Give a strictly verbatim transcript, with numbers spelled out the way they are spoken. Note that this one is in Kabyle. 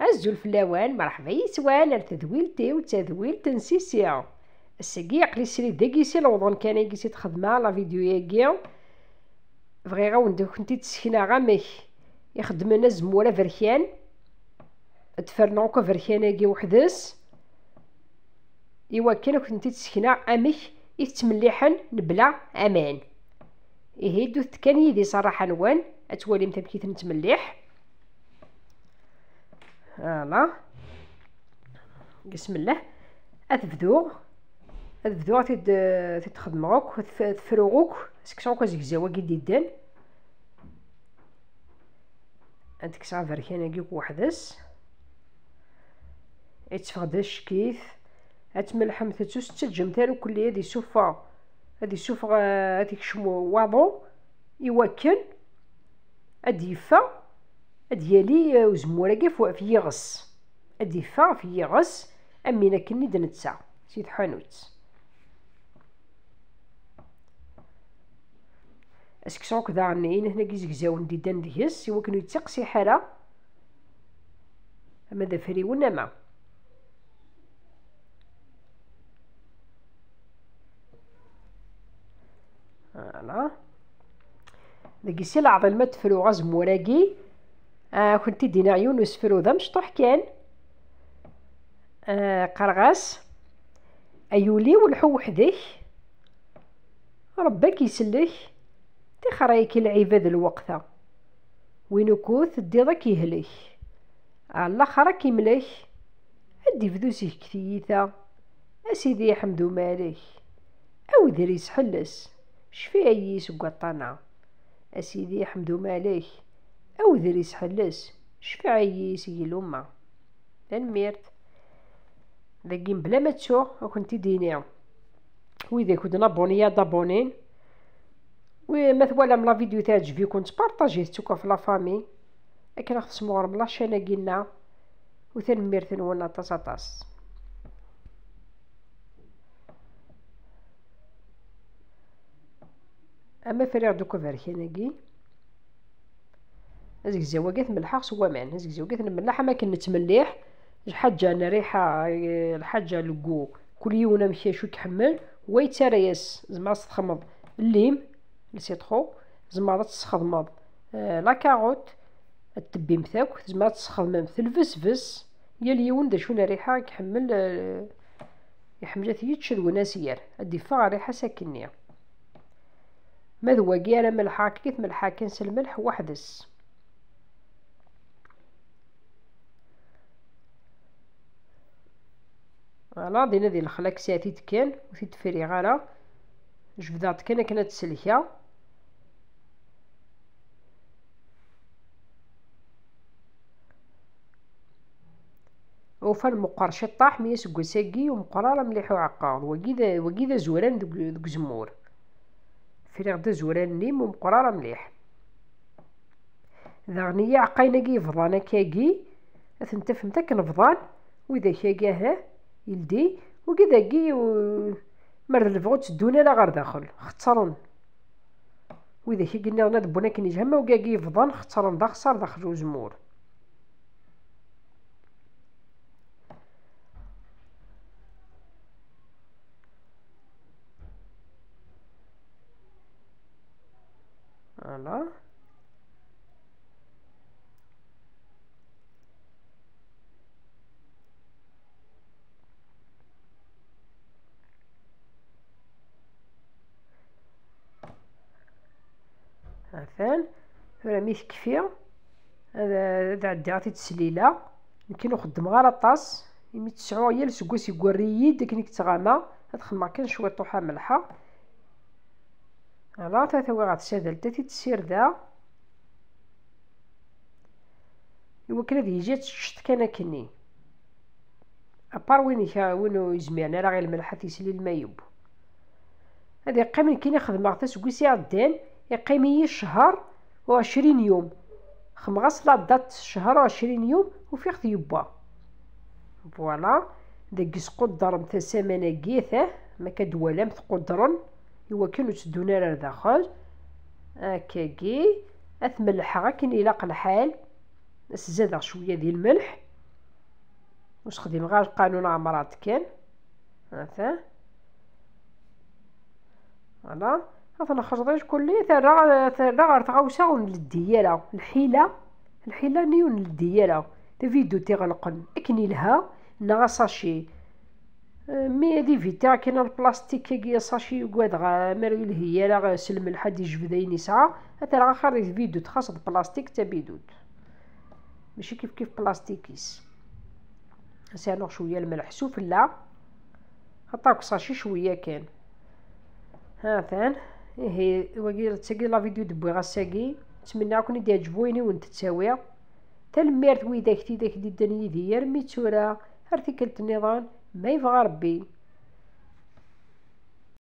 Azul fell-awen, merḥba yis-wen ar tedwilt-iw, d tadwilt n Sisi. Ass-agi aql-i srid dagi si lewḍen kan agi si txedmeɣ la vidéo-agi. Bɣiɣ ad wen-d-, ad kent-id-sekneɣ amek i xeddmen azemmur aberkan. Ad ferneɣ akk aberkan-agi weḥd-s, iwakken ad kent-id-sekneɣ amek i t-ttmelliḥen mebla aman. Ihi, ddut kan yid-i s rraḥa-nwen, ad twalim amek i t-nettmelliḥ. Voilà. Bismillah. Ad bduɣ, ad bduɣ ad t-id, ad t-id-xedmeɣ akk, ad t-, ad t-fruɣ akk, seksu akk azegzaw-agi d-iddan. Ad d-kkseɣ aberkan-agi akk weḥd-s. Itteffeɣ-d acek-it. Ad tmellḥemt-tt, ur s-ttaǧǧamt ara ukelli ad isuffeɣ, ad isuffeɣ, eh, ad ikcem waḍu, iwakken ad d-yeffeɣ, ad d-yali, eh, uzemmur-agi ɣef, ɣef yiɣes. Ad d-yeffeɣ ɣef yiɣes, am win akken i d-netta si tḥanut. Aseksu akk daɣen inehna n yizegzawen d-iddan deg-s, iwakken ur yettiqsiḥ ara, ama d afriwen ama. Voilà. Deg si leɛḍil ma tefruɣ azemmur-agi, ah, ad kent-id-iniɣ yiwen usefru d amecṭuḥ kan. Ah, qqareɣ-as: ay ul-iw, lḥu weḥd-k, Ṛebbi ad k-isellek, tixer-ik i lɛibad lweqt-a. Win ukud teddiḍ ad k-ihlek, ar laxer ad k-imlek, ad d-ibdu seg tiyita, a Sidi Ḥmed Umalek. Awder isḥelles, cfiɛ-iyi seg waṭṭan-a. A Sidi Ḥmed Umalek, awder isḥelles, cfiɛ-iyi seg ilumma. Tanemmirt. Dagi, mebla ma ttuɣ, ad kent-id-iniɣ, widak ur d-nabuni, ad abunin. Wi ma twalam la vidéo teɛǧeb-iken, ttparṭajit-tt akk ɣef la famille, akken ad ɣ-tesmuɣrem la chaîne-agi-nneɣ. U tanemmirt-nwen aṭas, aṭas. Ama friɣ-d akk aberkan-agi. Azegzaw-agi ad t-mellḥeɣ s waman. Azegzaw-agi ad t-nemmelleḥ am akken nettmelliḥ lḥaǧa n rriḥa, eh, lḥaǧa n lgu. Kul yiwen amek acu i iḥemmel. Wa yettarra-yas, tzemreḍ ad s-txedmeḍ llim, le citron, tzemreḍ ad s-txedmeḍ, eh, la carotte, ad t-tebbimt akk, tzemreḍ ad s-txedmemt lbesbes. Yal yiwen d acu n rriḥa i iḥemmel, eh, iḥemmel ad t-yečč d win as-yerr, ad d-iffeɣ rriḥa-s akkenni. Ma d wagi ara melḥeɣ, akka i t-melḥeɣ kan s lmelḥ weḥd-s. Voilà, dinna di lexla ksiɣ-t-id kan, ur t-id-friɣ ara. Jebdeɣ-t kan akken ad t-selkeɣ. Awfan meqqer ciṭṭaḥ, mi aseggas-agi ur meqqer ara mliḥ uɛeqqa. Wagi d, wagi d azuran deg, deg uzemmur. Friɣ-d azuran-nni, ur meqqer ara mliḥ. Daɣen iɛeqqayen-agi yebḍan akkagi, ad ten-tafemt akken bḍan, widak-agi, aha, yeldi, wigi dagi, u-, mer d lebɣi ur tteddun ara ɣer daxel, xettren. Widak-agi nniḍen ad wwin akken yezha, ma wigi-agi yebḍan, xettren d axeṣṣar daxel uzemmur. Voilà. Atan, tura mi tekfi, ad, ad ɛeddiɣ ad t-id-slileɣ. Nekkini ur xeddmeɣ ara aṭas, imi tt-sɛuɣ yal aseggas, iggarr-iyi-d akken i yettɣama, ad xedmeɣ kan cwiṭuḥ ad melḥeɣ. Ala, ta tawiɣ ɣer tsadalt, ad t-id-ssirdeɣ. Iwakken ad yili ad teččeḍ kan akkenni. Apar win ik-, win ur yezmiren ara i lmelḥ ad t-islil ma yeww. Ad yeqqim nekkini xedmeɣ-t aseggas iɛeddan, iqqim-iyi ccher u ɛecrin yum. Xedmeɣ-as la date ccher u ɛecrin yum, ufiɣ-t yewwa. Voilà, deg squddren tasaman-agi, tah, ma akka d-twalam tquddren, iwakken ur tteddun ara ar daxel. Akkagi, ad t-mellḥeɣ akken ilaq lḥal. Ad s-zadeɣ cwiya di lmelḥ. Ur sexdimeɣ ara lqanun ɛemrat kan. Ata. Voilà. Ad nxelḍ kulli, terra, terra ɣer tɣawsa ur nleddi ara. Lḥila, lḥila-nni ur nleddi ara. Tavidut iɣelqen akken ilha, neɣ asaci. Euh, mi ad ivitiɣ akken lplastik-agi, asaci ugadeɣ, euh, mi ara yelhi ara, euh, s lmelḥ ad ijbed ayen yesɛa, ad t-rreɣ axir di tvidut, xas d plastik d tabidut. Mačči kif kif plastik-is. Ad s-rnuɣ cwiya lmelḥ s ufella. Xaṭer deg usaci cwiya kan. Ha-t-an. Ihi, wagi, d tagi la vidéo d-wwiɣ ass-agi. Ttmenniɣ ad ken-id-iɛǧeb wayen i wen-d-ttawiɣ. Tanemmirt widak tidak d-iddan yid-i armi d tura, ar tikkelt nniḍen, ma yebɣa Rebbi.